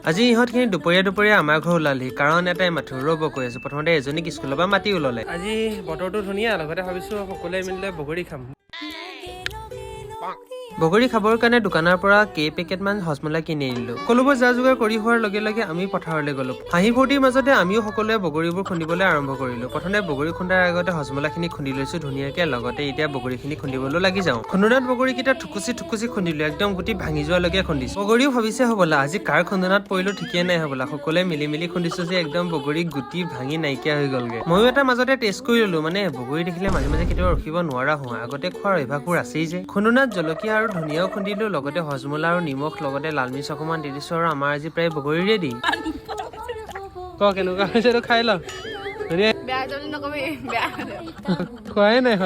আজি ইহঁতখিনি দুপৰীয়া দুপৰীয়া আমাৰ ঘৰ ওলালহি। কাৰণ এটাই মাথো, ৰ'ব কৈ আছো। প্ৰথমতে এজনীক স্কুলৰ পৰা মাতি ওলালে। আজি বতৰটো ধুনীয়া, লগতে ভাবিছো সকলোৱে মিলি বগৰী খাম। বগৰী খাবৰ কাৰণে দোকানৰ পৰা কেইপেকেটমান হজমলা কিনি আনিলো। সকলোবোৰ যা যোগাৰ কৰি হোৱাৰ লগে লগে আমি পথাৰলৈ গ'লো। হাঁহি ফূৰ্তিৰ মাজতে আমিও সকলোৱে বগৰীবোৰ খুন্দিবলৈ আৰম্ভ কৰিলো। প্ৰথমতে বগৰী খুন্দাৰ আগতে হজমলাখিনি খুন্দি লৈছো ধুনীয়াকে। লগতে এতিয়া বগৰীখিনি খুন্দিবলৈ লাগি যাওঁ। খুন্দনাত বগৰীকেইটা থুকুচি থুকুচি খুন্দিলো, একদম গুটি ভাঙি যোৱালৈকে খুন্দিছো। বগৰীও ভাবিছে হ'বলা, আজি কাৰ খুন্দনাত পৰিলো ঠিকেই নাই হ'বলা। সকলোৱে মিলি মিলি খুন্দিছো যে একদম বগৰী গুটি ভাঙি নাইকিয়া হৈ গ'লগে। ময়ো এটা মাজতে টেষ্ট কৰি ললো। মানে বগৰী দেখিলে মাজে মাজে কেতিয়াবা ৰখিব নোৱাৰা হওঁ, আগতে খোৱাৰ অভ্যাসবোৰ আছেই যে। খুন্দনাত জলকীয়া আৰু ধনিয়াও খুন্দিলো, লগতে হজমলা আৰু নিমখ, লগতে লাল মিৰ্চ অকণমান দি দিছো। আৰু আমাৰ আজি প্ৰায় বগৰী ৰেডি। ক, কেনেকুৱা হৈছে? এইটো খাই ল, ধুনীয়া। বেয়া হৈছে বুলি নকবি, বেয়া। খোৱাই নাই।